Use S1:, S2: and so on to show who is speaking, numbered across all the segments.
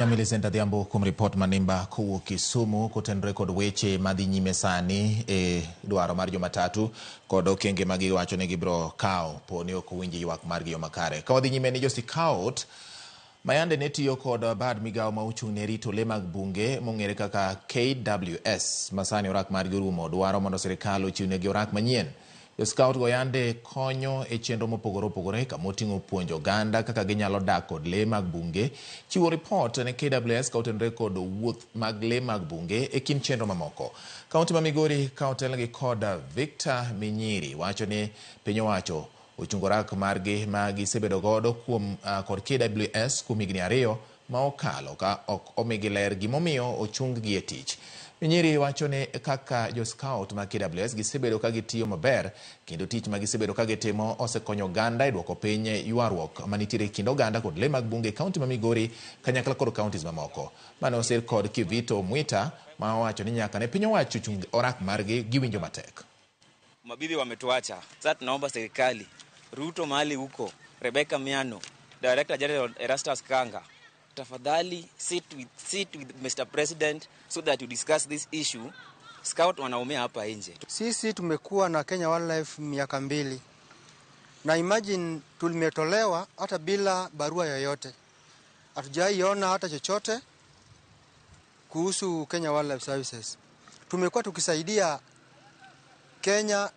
S1: Millicent Adhiambo kuom ripot manimba kowuok Kisumu kotenore kod weche madhi nyime sani e dwaro mar jomatatu kod okenge ma giwacho ni gibiro kawo po ni ok owinj ywak margi yo makare. Ka wadhi nyime ni jo-scout mayande ne tiyo kod bad migawo ma ochung' ne rito le mag bunge mong'ere kaka KWS masani orak margi orumo dwaro mondo sirikal ochiwnegi orak manyien. Jo-scout go yande konyo e chenro mopogore opogore kama oting'o puonjo oganda kaka ginyalo dak kod lee mag bunge, chiwo ripot ne KWS ka otenore kod wuoth mag lee mag bunge e kind chenro mamoko. Kaunti ma Migori ka otelnegi kod Victor Minyiri wacho ni piny owacho ochungo orak margi ma gisebedo godo kuom kod KWS kuom higni 2 ma okalo ka ok omigi ler gimomiyo ochung gi e tich. Minyiri wacho ni kaka jo scout mag KWS gisebedo ka gitiyo maber kendo tich ma gisebedo ka gitimo osekonyo oganda e duoko piny ywaruok manitiere e kind oganda kod lee mag bunge e kaunti ma Migori kanyakla kod counties mamoko. Mane osir kod Kivito Mwita ma owacho ni nyaka ne piny owacho chung orak margi giwinjo matek.
S2: Mabibi wametuacha. Sasa tunaomba serikali, Ruto mahali huko, Rebecca Miano, Director General Erastus Kanga, tafadhali sit with Mr. President so that you discuss this issue. Scout wanaumia hapa nje.
S3: Sisi tumekuwa na Kenya Wildlife miaka 2 na imagine tulimetolewa hata bila barua yoyote, hatujaiona hata chochote kuhusu Kenya Wildlife Services. Tumekuwa tukisaidia Kenya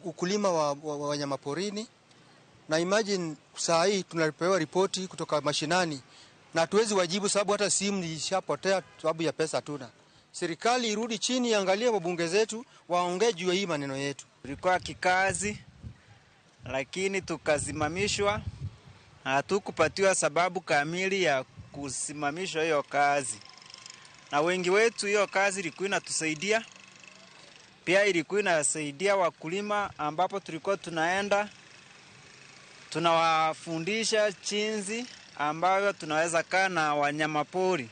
S3: ukulima wa wanyamaporini na imagine saa hii tunapewa ripoti kutoka mashinani na hatuwezi wajibu sababu hata simu ilishapotea sababu ya pesa hatuna. Serikali irudi chini, iangalie wabunge zetu, waongee juu ya hii maneno yetu.
S4: Tulikuwa kikazi, lakini tukasimamishwa. Hatukupatiwa sababu kamili ya kusimamishwa hiyo kazi, na wengi wetu hiyo kazi ilikuwa inatusaidia pia, ilikuwa inasaidia wakulima, ambapo tulikuwa tunaenda tunawafundisha jinsi ambavyo tunaweza kaa na wanyamapori.